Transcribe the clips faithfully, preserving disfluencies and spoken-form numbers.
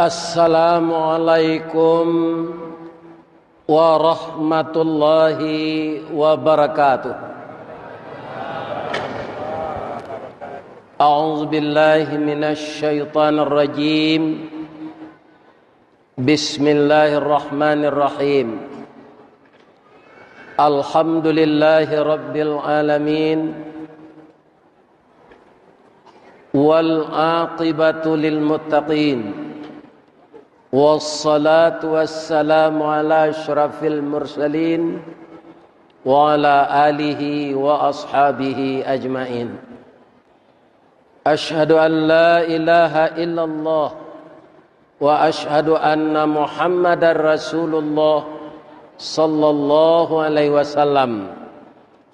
Assalamualaikum warahmatullahi wabarakatuh. A'udzubillahi minasyaitonirrajim. Bismillahirrahmanirrahim. Alhamdulillahirabbil alamin. Wal aqibatu lil muttaqin. Wassalatu wassalamu ala asyrafil mursalin wa ala alihi wa ashabihi ajmain. Asyhadu an la ilaha illallah wa asyhadu anna Muhammadar Rasulullah sallallahu alaihi wasallam,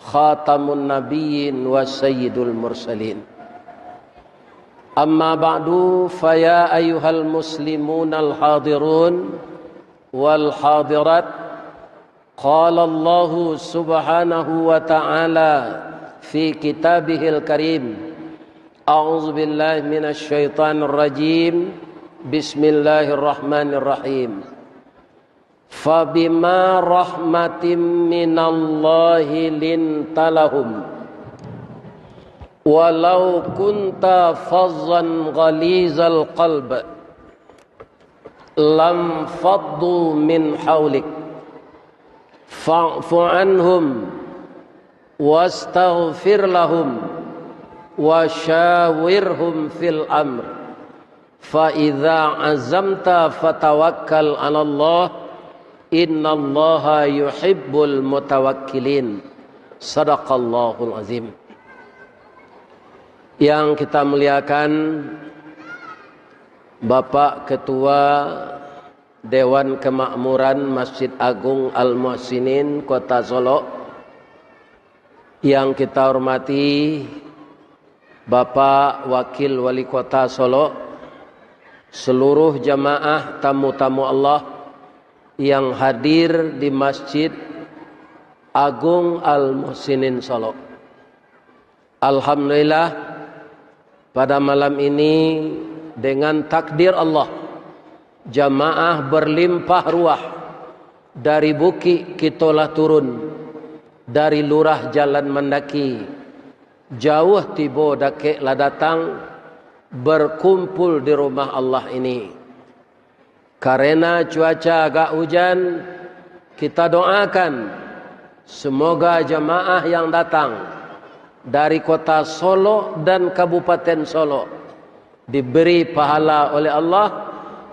khatamun nabiyyin wa sayyidul mursalin. Amma ba'du, fa ya ayyuhal muslimunal hadirun wal hadirat, qala Allahu subhanahu wa ta'ala fi kitabihil karim, a'udzubillahi minasyaitonirrajim, bismillahirrahmanirrahim. Fabima rahmatim minallahi linta lahum, walau kunta fazzan ghalizal qalb, lam faddu min haulik, fa'fu anhum, wastaghfir lahum, wa syawirhum fil amr, fa idza azamta fatawakkal 'alallah, innallaha yuhibbul mutawakkilin. Sadaqallahul azim. Yang kita muliakan, Bapak Ketua Dewan Kemakmuran Masjid Agung Al-Muhsinin Kota Solok, yang kita hormati Bapak Wakil Wali Kota Solok, seluruh jamaah tamu-tamu Allah yang hadir di Masjid Agung Al-Muhsinin Solok. Alhamdulillah, pada malam ini, dengan takdir Allah, jamaah berlimpah ruah dari bukik kito lah turun, dari lurah jalan mandaki, jauah tibo dakek lah datang, berkumpul di rumah Allah ini. Karena cuaca agak hujan, kita doakan, semoga jamaah yang datang dari Kota Solok dan Kabupaten Solok diberi pahala oleh Allah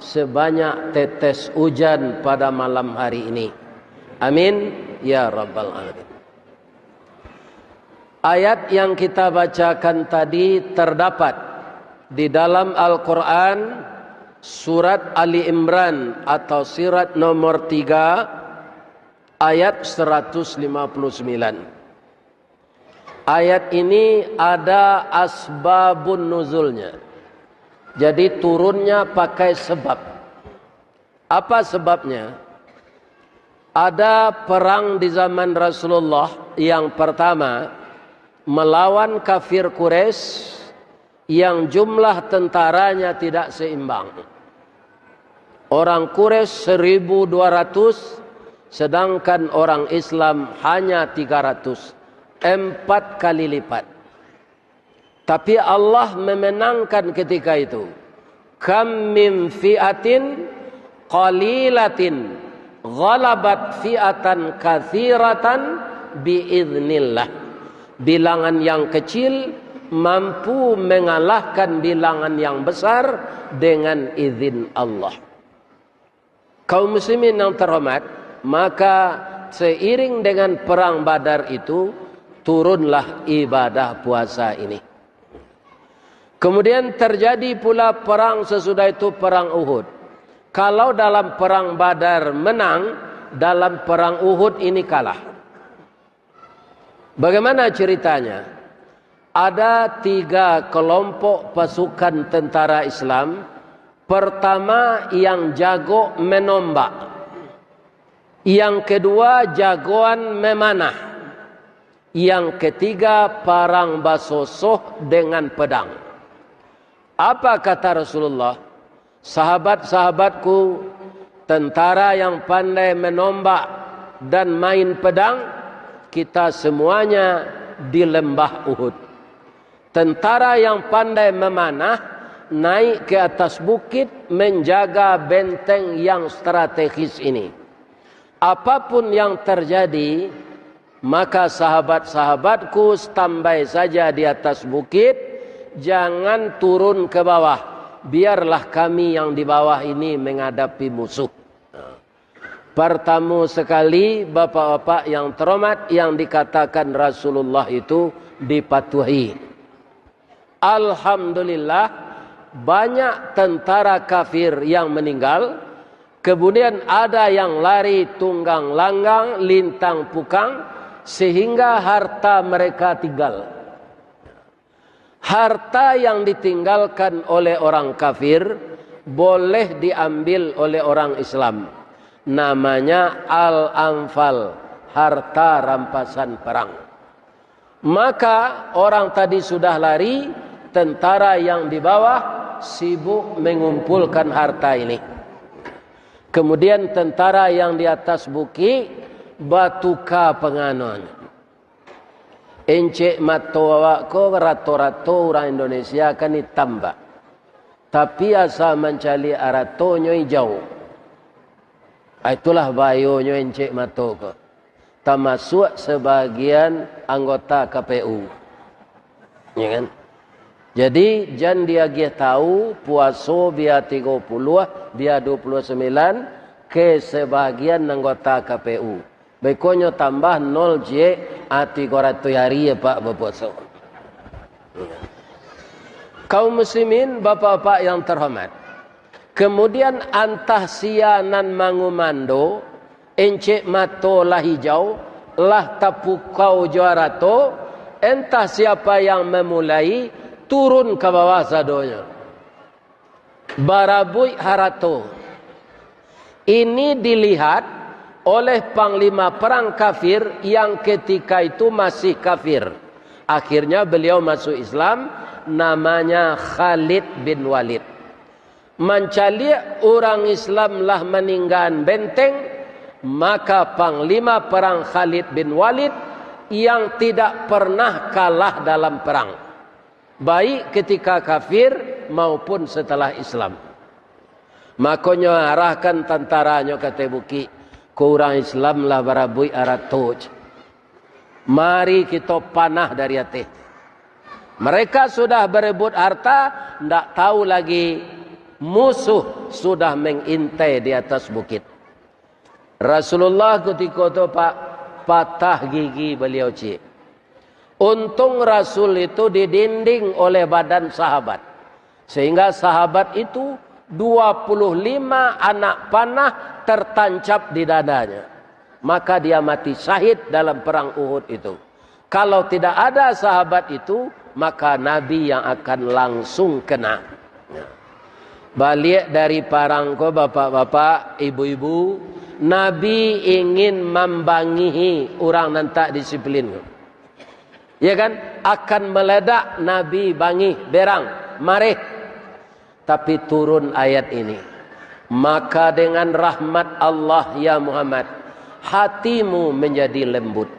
sebanyak tetes hujan pada malam hari ini. Amin, ya rabbal alamin. Ayat yang kita bacakan tadi terdapat di dalam Al-Quran, surat Ali Imran atau surat nomor tiga, ayat seratus lima puluh sembilan. Ayat ini ada asbabun nuzulnya. Jadi, turunnya pakai sebab. Apa sebabnya? Ada perang di zaman Rasulullah, yang pertama, melawan kafir Quraisy yang jumlah tentaranya tidak seimbang. Orang Quraisy seribu dua ratus, sedangkan orang Islam hanya tiga ratus, empat kali lipat. Tapi Allah memenangkan ketika itu. "Kam min fi'atin qalilatin ghalabat fi'atan katsiratan biiznillah." Bilangan yang kecil mampu mengalahkan bilangan yang besar dengan izin Allah. Kaum muslimin yang terhormat, maka seiring dengan perang Badar itu, turunlah ibadah puasa ini. Kemudian terjadi pula perang sesudah itu, perang Uhud. Kalau dalam perang Badar menang, dalam perang Uhud ini kalah. Bagaimana ceritanya? Ada tiga kelompok pasukan tentara Islam. Pertama, yang jago menombak. Yang kedua, jagoan memanah. Yang ketiga, parang basosoh dengan pedang. Apa kata Rasulullah? Sahabat-sahabatku, tentara yang pandai menombak dan main pedang, kita semuanya di lembah Uhud. Tentara yang pandai memanah naik ke atas bukit menjaga benteng yang strategis ini. Apapun yang terjadi, maka sahabat-sahabatku standby saja di atas bukit, jangan turun ke bawah, biarlah kami yang di bawah ini menghadapi musuh. Pertama sekali, bapak-bapak yang terhormat, yang dikatakan Rasulullah itu dipatuhi. Alhamdulillah, banyak tentara kafir yang meninggal, kemudian ada yang lari tunggang langgang, lintang pukang, sehingga harta mereka tinggal. Harta yang ditinggalkan oleh orang kafir boleh diambil oleh orang Islam. Namanya Al-Anfal, harta rampasan perang. Maka orang tadi sudah lari, tentara yang di bawah sibuk mengumpulkan harta ini. Kemudian tentara yang di atas bukik batuka panganonyo. Encek mato awak ko rato-rato urang Indonesia kan itam, Pak. Tapi asa mancaliak aratonyo ijau. Ah, itulah bahayonyo encek mato ko. Tamasuak sabagian anggota K P U. Ya kan? Jadi, jan diagiah tahu, puaso bia tigo puluah, bia dua puluah sambilan, ke sabagian anggota K P U. Beko nyo tambah nol ciek, ah, tigo ratuih ari, Pak, bapuaso. Kaum muslimin, bapak-bapak yang terhormat. Kemudian, antah sia nan mangumando, encek mato lah ijau, lah tapukau jo arato, entah siapa yang memulai, turun ka bawah sadonyo. Barabuik harato. Ini dilihat oleh panglima perang kafir yang ketika itu masih kafir. Akhirnya beliau masuk Islam, namanya Khalid bin Walid. Mancaliak urang Islam lah maninggaan benteng, maka panglima perang Khalid bin Walid yang tidak pernah kalah dalam perang, baik ketika kafir maupun setelah Islam. Makonyo arahkan tantaranyo ka ateh bukik, ko urang Islam lah barabuik arato. Mari kito panah dari ateh. Mereka sudah berebut harta, ndak tahu lagi musuh sudah mengintai di atas bukit. Rasulullah kutiko tu, Pak, patah gigi baliau ciek. Untung Rasul itu didinding oleh badan sahabat. Sehingga sahabat itu, dua puluh lima anak panah tertancap di dadanya. Maka dia mati syahid dalam perang Uhud itu. Kalau tidak ada sahabat itu, maka Nabi yang akan langsung kena. Baliak dari parang ko, bapak-bapak, ibu-ibu, Nabi ingin mambangihi urang nan tak disiplin ko. Ya kan? Akan meledak, Nabi bangih, berang, mareh. Tapi turun ayat ini, "Maka dengan rahmat Allah, ya Muhammad, hatimu menjadi lembut.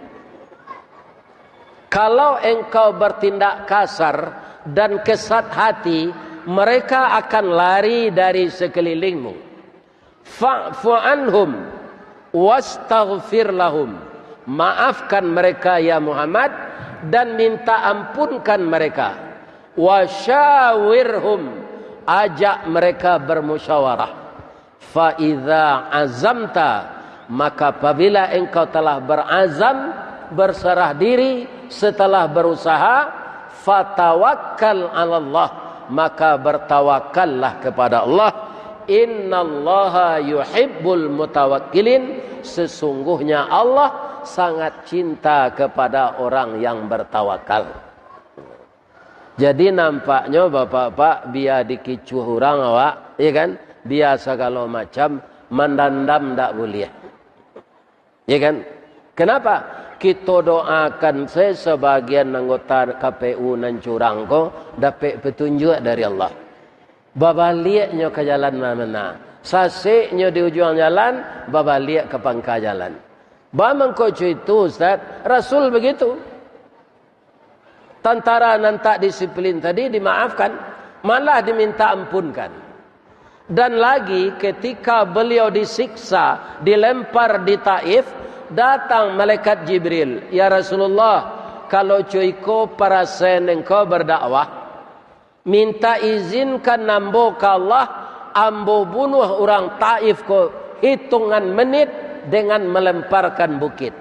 Kalau engkau bertindak kasar dan kesat hati, mereka akan lari dari sekelilingmu. Fa'fu anhum wastaghfir lahum." Maafkan mereka, ya Muhammad, dan minta ampunkan mereka. "Wa syawirhum," ajak mereka bermusyawarah. "Fa idza azamta," maka apabila engkau telah berazam, berserah diri, setelah berusaha, "fatawakkal 'alallah," maka bertawakallah kepada Allah. "Innallaha yuhibbul mutawakkilin," sesungguhnya Allah sangat cinta kepada orang yang bertawakal. Jadi, nampaknyo, bapak-bapak, bia dikicuah urang awak, ya kan? Bia sagalo macam, mandandam ndak buliah. Ya kan? Kenapa? Kito doakan se-, sebagian anggota K P U nan curang ko dapek petunjuk dari Allah. Babaliaknyo ka jalan nan bana. Saseknyo di ujuang jalan, babaliak ka pangka jalan. Ba mangko co itu, Ustaz? Rasul begitu. Tantara nan tak disiplin tadi dimaafkan, malah diminta ampunkan. Dan lagi, ketika beliau disiksa, dilempar di Taif, datang malaikat Jibril, "Ya Rasulullah, kalau co iko parasen engkau berdakwah, minta izinkan ambo ka Allah, ambo bunuh urang Taif ko hitungan menit dengan melemparkan bukit."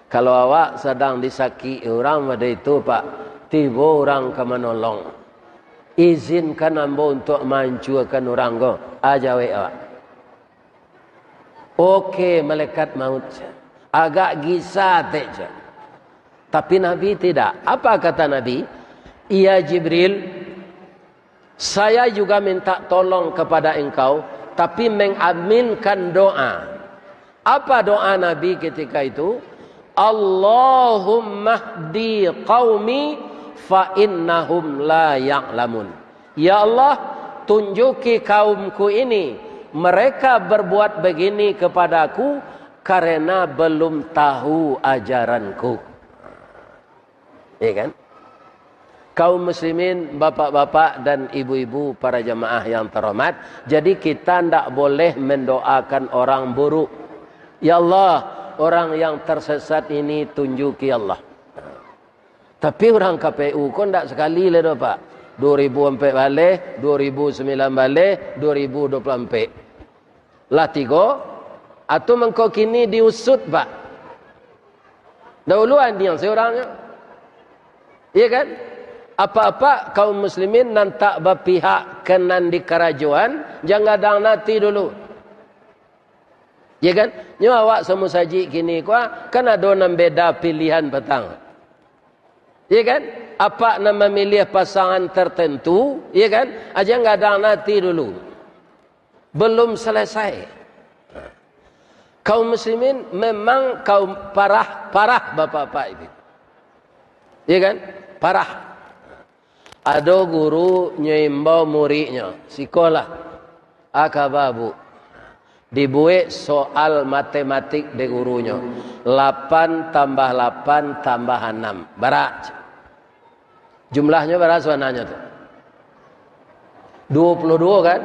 Kalau awak sadang disakik urang pado itu, Pak, tibo urang ka manolong, izinkan ambo untuak maancuakan urang ko, a jawek awak. Oke, malaikat maut, agak gisa atek, cak. Tapi Nabi tidak. Apa kata Nabi? "Ya Jibril, saya juga minta tolong kepada engkau, tapi mengaminkan doa." Apa doa Nabi ketika itu? "Allahumma hdi qaumi fa innahum la ya'lamun." "Ya Allah, tunjuki kaumku ini, mereka berbuat begini kepadaku karena belum tahu ajaranku." Ya kan? Kaum muslimin, bapak-bapak dan ibu-ibu, para jamaah yang terhormat, jadi kita ndak boleh mendoakan orang buruk. "Ya Allah, orang yang tersesat ini tunjuki, ya Allah." Tapi urang K P U ko ndak sakali lai doh, Pak. Dua ribu ampek baleh, dua ribu sembilan baleh, dua ribu dua puluh ampek. Lah tigo, atau mangko kini diusut, Pak. Dahulu andiang seorangnya. Iya kan? Apa-apa kaum muslimin nan tak bapihak ka nan di karajoan, jan gadang ati dulu. Iya kan? Nyo awak samusajik kini ko, kan ado nan beda pilihan patang. Iya kan? Apak nan mamiliah pasangan tertentu, iya kan? Jan gadang ati dulu. Belum selesai. Kaum muslimin memang kaum parah, parah bapak-bapak itu. Iya kan? Parah. Ado guru nyo imbau muridnyo, "Sikolah, a kaba, Bu." Dibuek soal matematik dek gurunyo. Lapan tambah lapan tambah anam. Bara? Jumlahnyo bara sabananyo tu? Duo puluah duo, kan?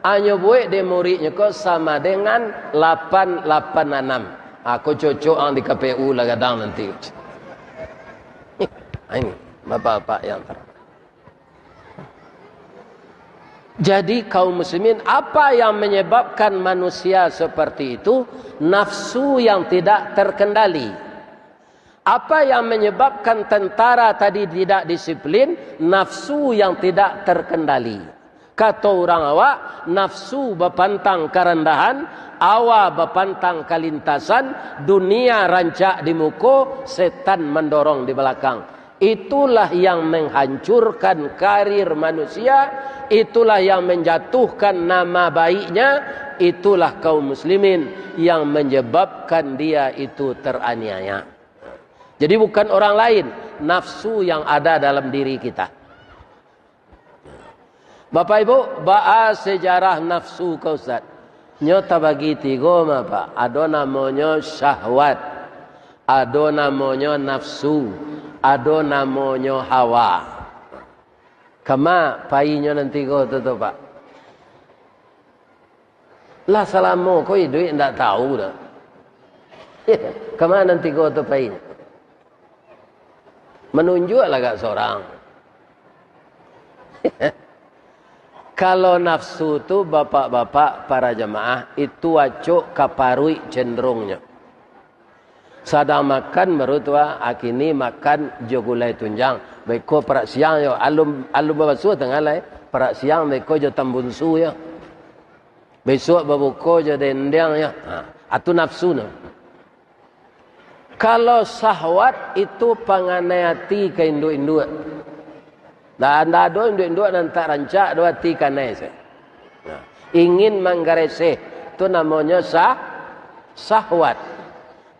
A nyo buek dek muridnyo ko sama dengan lapan lapan anam. A, ko cocok ang di K P U lah gadang nanti. Ini, bapak-bapak yang ter- Jadi, kaum muslimin, apa yang menyebabkan manusia seperti itu? Nafsu yang tidak terkendali. Apa yang menyebabkan tentara tadi tidak disiplin? Nafsu yang tidak terkendali. Kato urang awak, nafsu bapantang karandahan, awa bapantang kalintasan, dunia rancak di muko, setan mandorong di balakang. Itulah yang menghancurkan karir manusia, itulah yang menjatuhkan nama baiknya, itulah kaum muslimin yang menyebabkan dia itu teraniaya. Jadi bukan orang lain, nafsu yang ada dalam diri kita. Bapak Ibu, baa sejarah nafsu ko, Ustaz? Nyo tabagi tigo mah, Pak. Ado namonyo syahwat, ado namonyo nafsu, ado namonyo hawa. Kama painyo nan tigo tu, tu, Pak? Lah salamo ko iduik ndak tahu doh. Kama nan tigo tu painyo? Manunjuak lah agak sorang. Kalau nafsu tu, bapak-bapak, para jamaah, itu acok ka paruik cenderungnyo. Sadang makan baru tu, ah, kini makan jo gulai tunjang. Beko parak siang yo, alun, alun babasuah tangan lai. Parak siang beko jo tambunsu yo. Besok babuko jo dendeng yo. Ha, atu nafsu no. Kalau syahwat itu panganai ati ka induak-induak. Ndak, ndak ado induak-induak nan tak rancak do ati kanai se. Nah, ingin manggareseh, tu namonyo sah-, syahwat.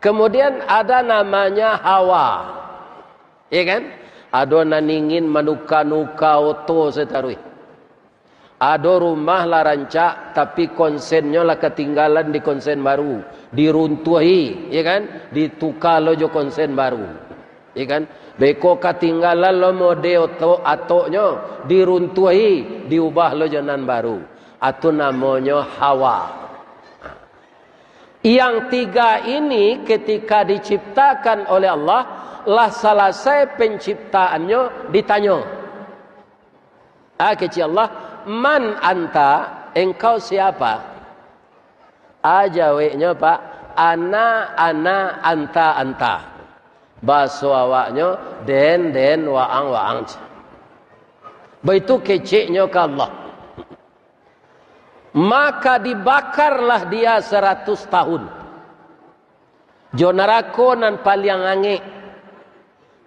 Kemudian ada namanya hawa. Iya kan? Ado nan ingin manuka-nuka oto se taruih. Ado rumah lah rancak, tapi konsennyo lah katinggalan di konsen baru. Diruntuahi, ya kan? Dituka lo jo konsen baru. Ya kan? Beko katinggalan lo mode otok, atoknyo, diruntuahi, diubah lo jo nan baru. Atu namonyo hawa. Yang tiga ini ketika diciptakan oleh Allah, lah salasai penciptaannyo ditanyo. Ah, kecek Allah, "Man anta, engkau siapa?" Ah, jaweknyo, Pak, "Ana, ana, anta, anta." Baso awaknyo, "Den, den, waang, waang." Baitu keceknyo ka Allah. Maka dibakarlah dia saratus tahun. Jo narako nan paliang angek.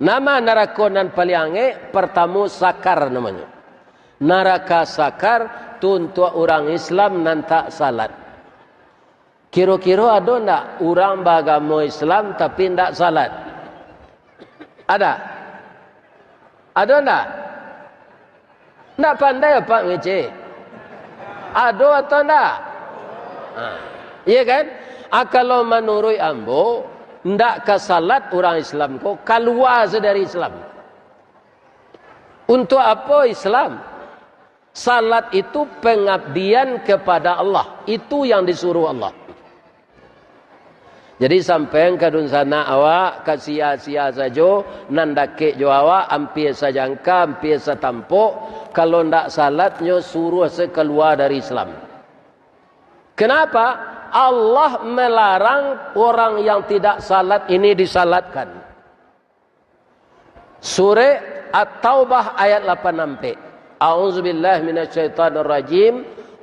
Nama narako nan paliang angek? Partamo, Sakar namonyo. Naraka Sakar tu untuak urang Islam nan tak salat. Kiro-kiro ado ndak urang baagamo Islam tapi ndak salat? Ada? Ado ndak? Ndak pandai apak ngecek? Ado atau ndak? Ha. Iya kan? Ah, kalau manuruik ambo, ndak ka salat urang Islam ko, kalua se dari Islam. Untuk apo Islam? Salat itu pengabdian kepada Allah. Itu yang disuruh Allah. Jadi, sampaian ka dunsanak awak, ka sia-sia sajo, nan dakek jo awak, ampia sajangka, ampia satampok, kalau ndak salatnyo, suruah se kalua dari Islam. Kenapa? Allah melarang orang yang tidak salat ini disalatkan. Surah At-Taubah ayat lapan ampek. A'udzubillahi minasyaitonirrajim.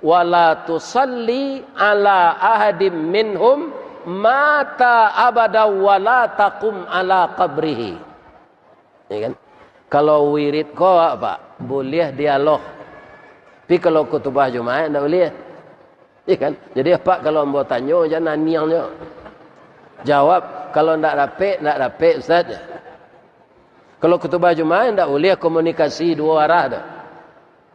"Wa la tusalli ala ahadim minhum mata abada wa la taqum ala qabrihi." Ya kan? Kalau wirid ko, Pak, buliah dialog. Tapi kalau khutbah Jumaat, ndak buliah. Iya kan? Jadi, apak kalau ambo tanyo, jan aniang nyo. Jawab, kalau ndak dapek, ndak dapek, Ustaz. Kalau khutbah Jumaat, ndak buliah komunikasi duo arah tu.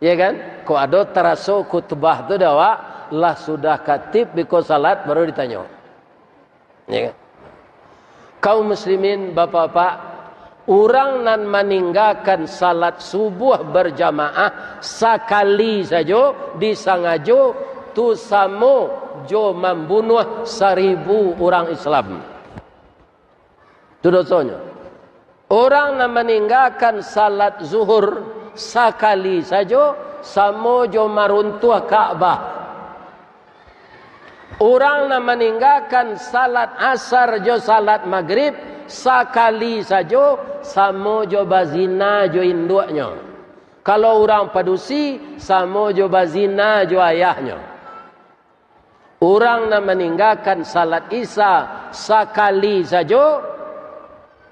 Iya kan? Kok ado taraso khutbah tu dah, awak lah sudah khatib, biko salat, baru ditanyo. Ya kan? Kaum muslimin, bapak-bapak, urang nan maninggakan salat subuh berjamaah sakali sajo disangajo, tu samo jo mambunuah saribu urang Islam. Tu dosonyo. Urang nan maninggakan salat zuhur sakali sajo, samo jo maruntuah Ka'bah. Urang nan maninggakan salat asar jo salat magrib sakali sajo, samo jo bazina jo induaknyo. Kalau urang padusi, samo jo bazina jo ayahnyo. Urang nan maninggakan salat Isya sakali sajo,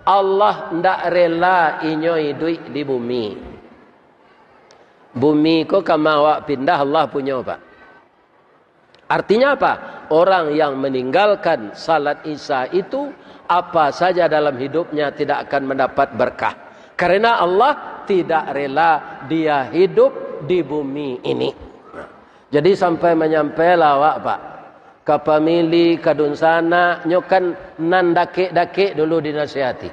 Allah ndak rela inyo iduik di bumi. Bumi ko kama awak pindah, Allah punyo, Pak. Artinya apa? Orang yang meninggalkan salat Isya itu, apa saja dalam hidupnya tidak akan mendapat berkah. Karena Allah tidak rela dia hidup di bumi ini. Jadi, sampai manyampailah awak, Pak, ka pamili, ka dunsanak, nyo kan nan dakek-dakek dulu dinasihati.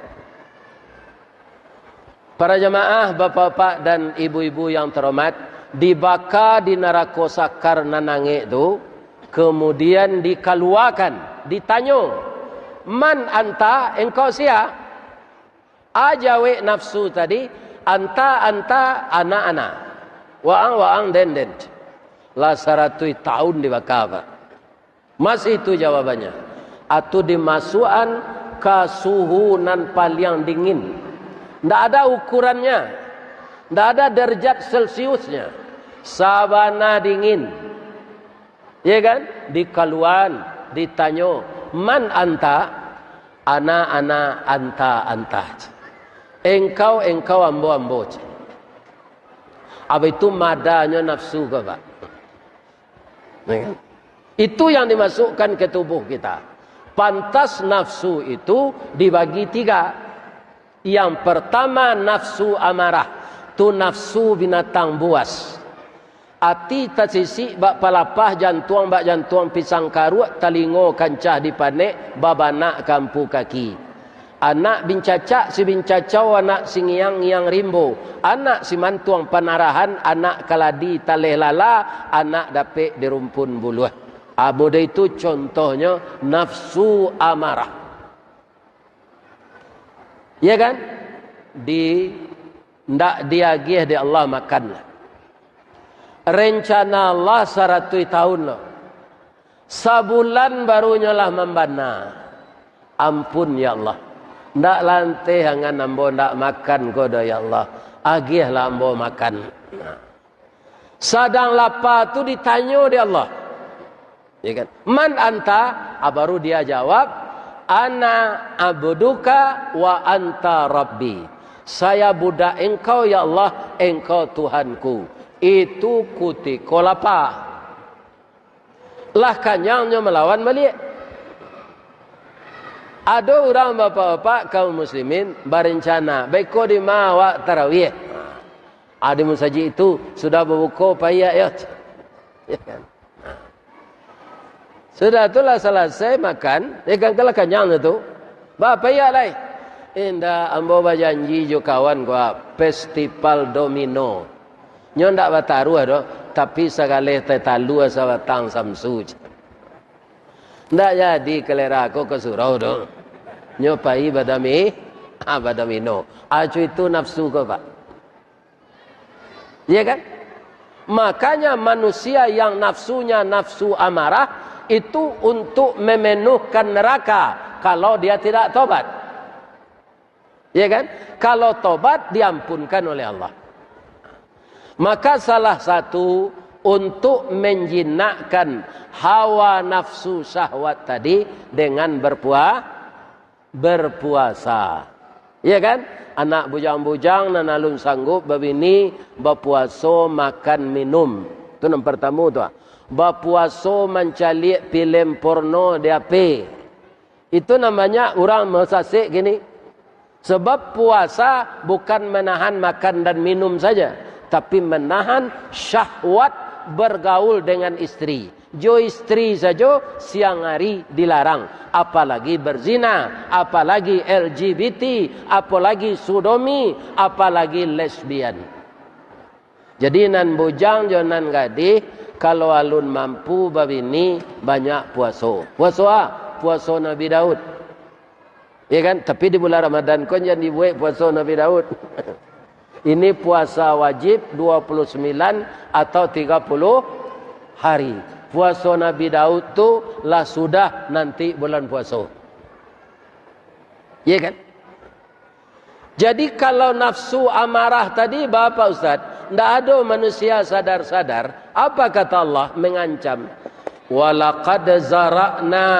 Para jamaah, bapak-bapak dan ibu-ibu yang terhormat, dibaka di narako Sakar nan angek tu, kemudian dikaluakan, ditanyo, "Man anta, engkau sia?" A jawek nafsu tadi, "Anta, anta, ana, ana. Waang, waang, den, den." Lah saratuih taun dibaka, Pak. Masih itu jawabannyo. Atu dimasuakan ka suhu nan paliang dingin. Ndak ada ukurannyo. Ndak ada derajat Celsiusnyo. Sabana dingin. Ya kan? Dikaluan, ditanyo, "Man anta?" "Ana, ana, anta, anta." "Engkau, engkau, ambo, ambo." Abih tu madanyo nafsu ko, Pak. Ya kan? Itu yang dimasukkan ke tubuh kita. Pantas nafsu itu dibagi tiga. Yang pertama, nafsu amarah. Tu nafsu binatang buas. Ati tasisik bak palapah, jantuang bak jantuang pisang karuak, talingo kancah dipanek, babanak ka ampu kaki. Anak bincacak si bincacau, anak si ngiang-ngiang rimbo, anak si mantuang panarahan, anak kaladi taleh lala, anak dapek di rumpun buluah. Amudah itu contohnyo nafsu amarah. Ya kan? Di, ndak diagiah dek Allah makan. Rencana Allah saratuih tahun lo. Sabulan barunyo lah mambana. Ampun, ya Allah. Ndak lanteh angan ambo ndak makan ko doh, ya Allah. Agiahlah ambo makan. Nah. Sadang lapa tu ditanyo dek Allah. Ya kan? "Man anta?" Ah, baru dia jawab, "Ana abduka wa anta rabbi." "Saya budak Engkau, ya Allah, Engkau Tuhanku." Itu kutiko lapa. Lah kanyang nyo malawan baliak. Ado urang bapak-bapak kaum muslimin barencana, "Baiko di ma awak tarawih?" Ah, di musajik itu, sudah babuko, paiak yo. Ya kan? Sudah tu lah salasai makan, ya kan, kalah kanyang tu. Ba, paiak lai. "Indak, ambo bajanji jo kawan ko, festival domino. Nyo ndak bataruah doh, tapi sagaleh teh talua sabatang samsu." Ndak jadi kalera ko ka surau doh. Nyo pai badami-, ah, badomino. Acu itu nafsu ko, Pak. Ya kan? Makanya manusia yang nafsunya nafsu amarah itu untuk memenuhkan neraka kalau dia tidak tobat. Ya kan? Kalau tobat, diampunkan oleh Allah. Maka salah satu untuk menjinakkan hawa nafsu syahwat tadi dengan berpua-, berpuasa. Ya kan? Anak bujang-bujang nan alun sanggup babini, bapuaso makan minum. Tu nan partamo tu, ah. Bapuaso mancaliak pilem porno di H P. Itu namanya urang masasek kini. Sebab puasa bukan menahan makan dan minum saja, tapi menahan syahwat bergaul dengan istri. Jo istri sajo siang hari dilarang, apalagi berzina, apalagi L G B T, apalagi sodomi, apalagi lesbian. Jadi, nan bujang jo nan gadih, kalau alun mampu babini, banyak puaso. Puaso a? Puaso Nabi Daud. Ya kan? Tapi di bulan Ramadan ko jan dibuek puaso Nabi Daud. Ini puasa wajib dua puluh sembilan atau tiga puluh hari. Puaso Nabi Daud tu lah sudah nanti bulan puaso. Ya kan? Jadi, kalau nafsu amarah tadi, Bapak Ustaz, ndak ado manusia sadar-sadar, apa kata Allah mengancam? "Walaqad zara'na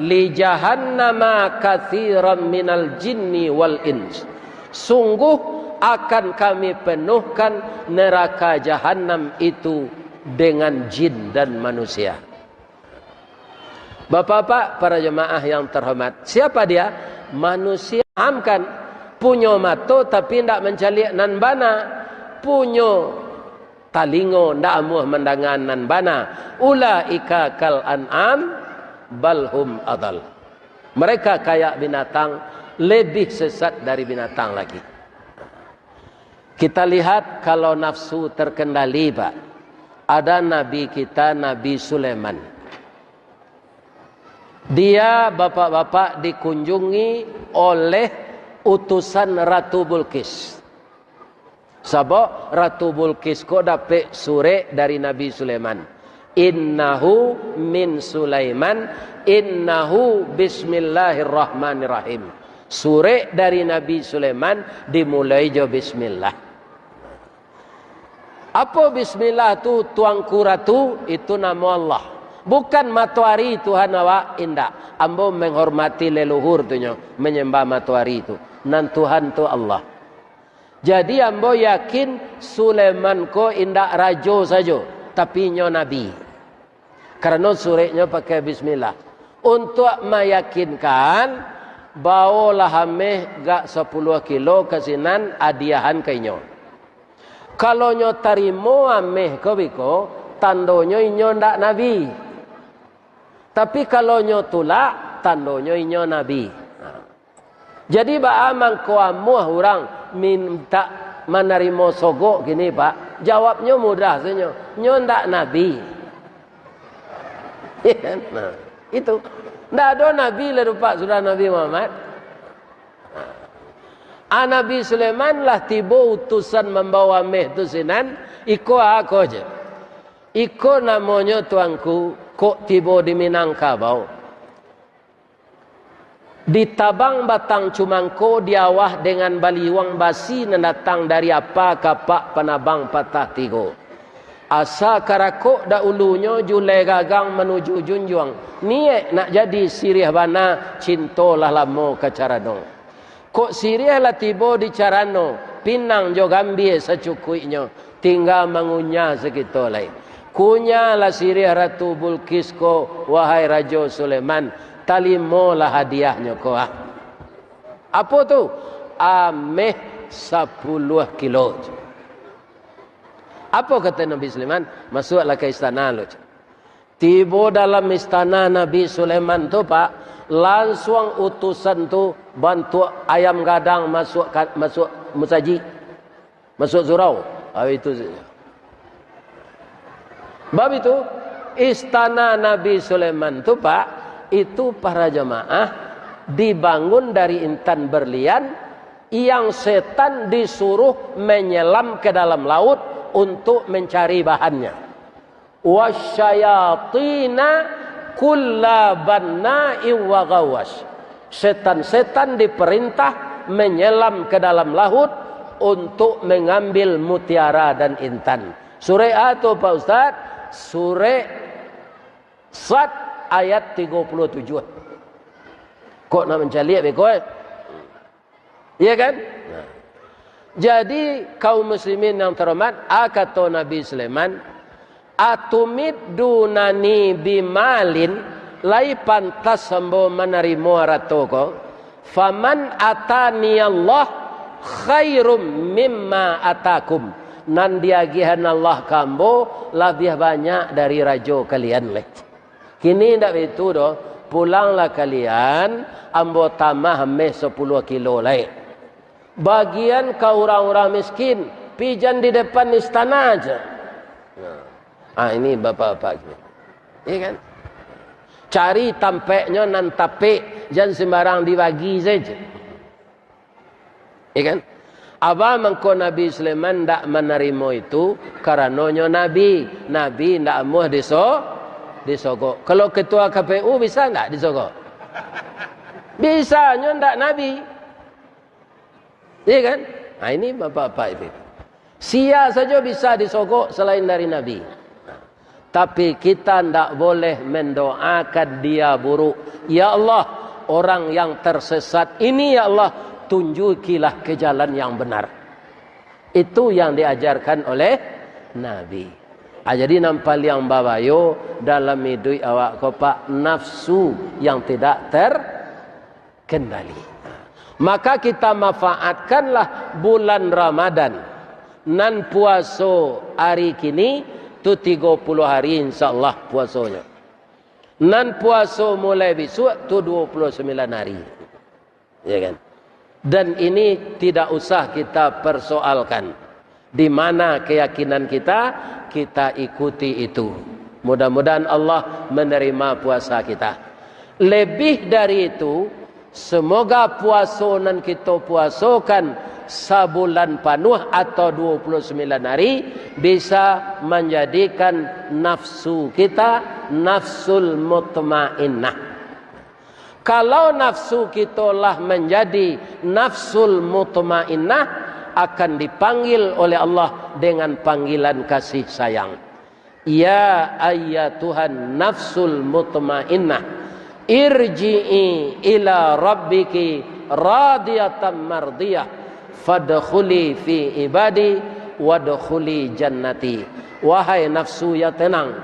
li jahannama katsiran minal jinni wal ins." Sungguh akan Kami penuhkan neraka Jahannam itu dengan jin dan manusia. Bapak-bapak, para jemaah yang terhormat, siapa dia? Manusia. Pahamkan, punyo mato tapi ndak mancaliak nan bana, punyo talingo ndak amuah mandanga nan bana. Ulaika kal an'am, bal hum adal. Mereka kayak binatang, lebih sesat dari binatang lagi. Kita lihat, kalau nafsu terkendali, Pak, ada nabi kita, Nabi Sulaiman. Dia, bapak-bapak, dikunjungi oleh utusan Ratu Bulqis. Sabab Ratu Bulqis ko dapek surek dari Nabi Sulaiman. "Innahu min Sulaiman, innahu bismillahirrahmanirrahim." Surek dari Nabi Sulaiman dimulai jo bismillah. Apo bismillah tu, Tuanku Ratu? Itu namo Allah. Bukan matoari Tuhan awak, indak. Ambo menghormati leluhur tu nyo, menyembah matoari tu. Nan Tuhan tu Allah. Jadi, ambo yakin Sulaiman ko indak rajo sajo, tapi inyo nabi. Karano sureknyo pakai bismillah. Untuak mayakinkan, bawolah ameh gak sapuluah kilo ka sinan, adiahan ka inyo. Kalau nyo tarimo ameh ko biko, tandonyo inyo ndak nabi. Tapi kalau nyo tulak, tandonyo inyo nabi. Nah. Jadi, baa mangko amuah urang mintak manarimo sogok kini, Pak? Jawabnyo mudah sajo, nyo ndak nabi. Nah, itu. Ndak ado nabi lah dupak sudah Nabi Muhammad. Ah, Nabi Sulaiman lah tibo utusan mambawa ameh tu sinan, iko ako je. Iko namonyo tuanku, kok tibo di Minangkabau. Ditabang batang cumangko, diawah dengan baliuang basi nan datang dari apa kapak panabang patah tigo. Asa karakok daulunyo, julai gagang manuju junjuang. Niaik nak jadi siriah bana, cinto lah lamo ka carano. Kok siriah lah tibo di carano, pinang jo gambia sacukuiknyo, tingga mangunyah sakito lai. Kunyahlah siriah Ratu Bulqis ko, wahai Rajo Sulaiman, tarimolah hadiahnyo ko, ah. Apo tu? Ameh sapuluah kilo. Apo kata Nabi Sulaiman? Masuaklah ka istana lu. Tibo dalam istana Nabi Sulaiman tu, Pak, lansuang utusan tu bantuak ayam gadang masuak ka, masuak musajik, masuak surau. Ah, itu saja. Bab itu, istana Nabi Sulaiman tu, Pak, itu para jamaah dibangun dari intan berlian yang setan disuruh menyelam ke dalam laut untuk mencari bahannya. Wasyayatina kulla banna'in wa ghawwas. Setan-setan diperintah menyelam ke dalam laut untuk mengambil mutiara dan intan. Surek a tu, Pak Ustaz? Surek Sad ayat tigo puluah tujuah. Kok nak mancaliak beko, eh? Iya kan? Nah. Jadi, kaum muslimin yang terhormat, a kato Nabi Sulaiman, "Atumiddunani bimalin, lai pantas ambo manarimo arato ko? Faman atani Allah khairum mimma atakum." Nan diagiahan Allah ka ambo labiah banyak dari rajo kalian leh. Kini indak baitu doh, pulanglah kalian, ambo tamah ameh sapuluah kilo lai. Bagian ka urang-urang miskin, pi jan di depan istana aja. Nah. Ah, ini bapak-bapak kini. Iya kan? Cari tampeknyo nan tapek, jan sembarang dibagi saja. Iya kan? Apo mangko Nabi Sulaiman ndak manarimo itu? Karano nyo nabi. Nabi ndak amuah diso-, disogok. Kalau ketua K P U bisa ndak disogok? Bisa, nyo ndak nabi. Iya kan? Nah, ini bapak-bapak itu. Sia sajo bisa disogok selain dari nabi. Tapi kita ndak boleh mendoakan dia buruk. Ya Allah, orang yang tersesat ini, ya Allah, tunjukilah ke jalan yang benar. Itu yang diajarkan oleh Nabi. Ah, jadi nan paliang babayo dalam iduik awak ko, Pak, nafsu yang tidak ter-, kendali. Maka kita manfaatkanlah bulan Ramadan. Nan puaso ari kini tu tigo puluah hari, insya Allah puasonyo. Nan puaso mulai bisuak tu duo puluah sambilan hari. Ya kan? Dan ini tidak usah kita persoalkan. Di mana keyakinan kita, kita ikuti itu. Mudah-mudahan Allah menerima puasa kita. Lebih dari itu, semoga puaso nan kito puasokan sabulan panuah atau duo puluah sambilan hari bisa manjadikan nafsu kita nafsul mutmainnah. Kalau nafsu kito lah manjadi nafsul mutmainnah, akan dipanggil oleh Allah dengan panggilan kasih sayang. "Ya ayyatuhan nafsul mutmainnah, irji'i ila rabbiki radiyatan mardiyah, fadkhuli fi ibadi, wadkhuli jannati." Wahai nafsu yang tenang,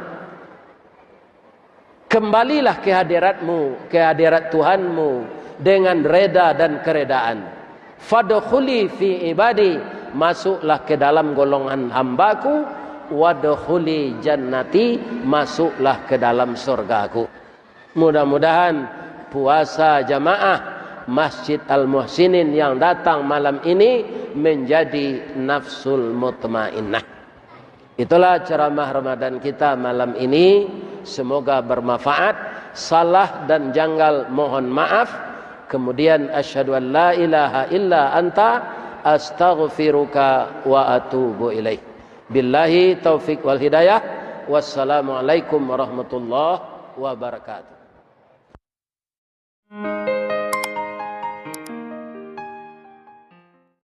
kembalilah ke hadirat-Mu, ke hadirat Tuhanmu dengan reda dan keredaan. "Fadkhuli fi ibadi," masuklah ke dalam golongan hamba-Ku, wadkhuli jannati, masuklah ke dalam surga-Ku. Mudah-mudahan puasa jamaah Masjid Al-Muhsinin yang datang malam ini menjadi nafsul mutmainnah. Itulah ceramah Ramadan kita malam ini. Semoga bermanfaat. Salah dan janggal mohon maaf. Kemudian, asyhadu an la ilaha illa anta, astaghfiruka wa atubu ilaik. Billahi taufik wal hidayah. Wassalamualaikum warahmatullahi wabarakatuh.